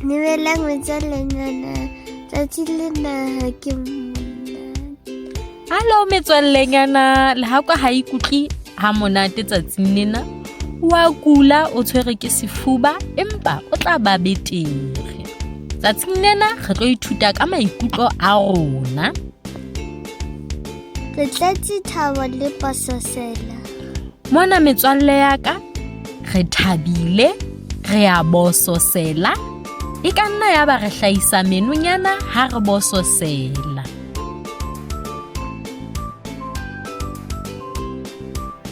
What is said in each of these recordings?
Dumelang metswallenyana, tsatsi lena ha ke monate. Hallo metswallenyana, Lehakwa ha ikutlwe ha monate tsatsing lena. Wa kula, o tshwere ke sefuba, empa o tla ba betere. Tsatsing lena re tlo ithuta ka maikutlo a rona. Re tletse thabo le pososela. Mona metswalle ya ka, re thabile, re a bososela. E ka nna ya ba re hlahisa menonyana ha re bososela.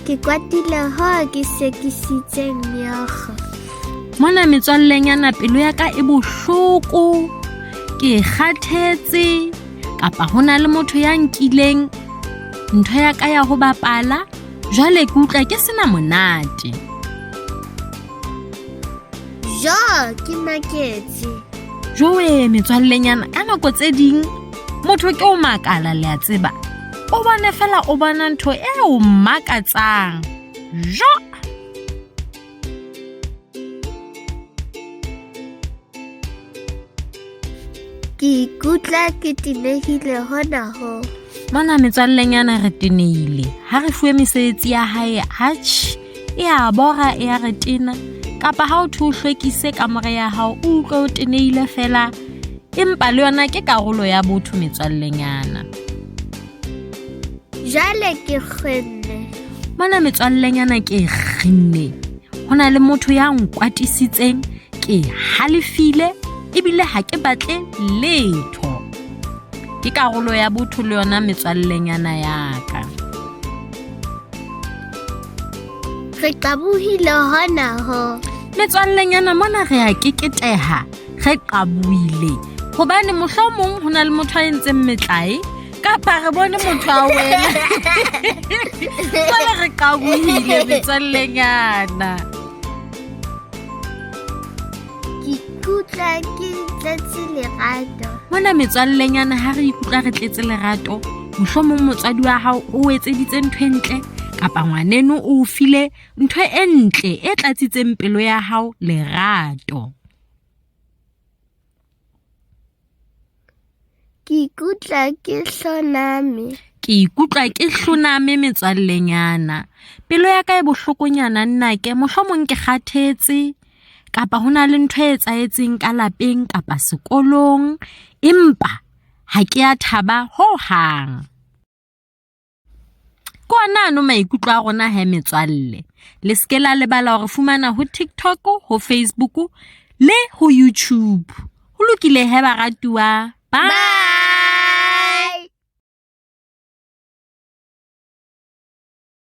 Ke kwatile hoo ke sekisitseng meokgo. Mona metswallenyana pelo ya ka e bohloko, ke kgathetse, kapa ho na le motho ya nkileng ntho ya ka ya ho bapala, jwale ke utlwa ke sena monate. Jo, ke maketse. Jowe metswallenyana, ka nako tse ding motho ke o makala, le a tseba. O bone fela o bona ntho e o makatsang. Jo! Ke ikutlwa ke tenehile hona ho. Mona metswallenyana re tenehile. Ha re fuwe mesebetsi ya hae, atjhe, e a bora, e a re tena. Kapa ha o thwe o hlwekise kamore ya hao, o utlwe o tenehile fela. Empa le yona ke karolo ya botho metswallenyana. Jwale ke kgenne. Mona metswallenyana ke kgenne. Ho na le motho ya nkwatisitseng, ke halefile ebile ha ke batle letho. Ke karolo ya botho le yona metswallenyana ya ka. Re qabohile hona ho. Metswallenyana mona re a keketeha, re qabohile. Hobane mohlomong ho na le motho a entseng metlae, kapa re bone motho a wela. Jwale re qabohile metswallenyana. Ke ikutlwa ke tletse lerato. Mona metswallenyana ha re ikutlwa re tletse lerato, mohlomong motswadi wa hao o etseditse ntho e ntle, kapa ngwaneno o file ntho e ntle e tlatsitseng pelo ya hao lerato. Ke ikutlwa ke hloname. Ke ikutlwa ke hloname metswallenyana. Pelo ya ka e bohlokonyana nnake, mohlomong ke kgathetse, kapa ho na le ntho e etsahetseng ka lapeng kapa sekolong, empa ha ke a thaba ho hang. Ke ona ano maikutlo a rona he metswalle. Le seke la lebala hore fumana ho TikTok, ho Facebook le ho YouTube. Ho lokile he baratuwa. Bye. Bye.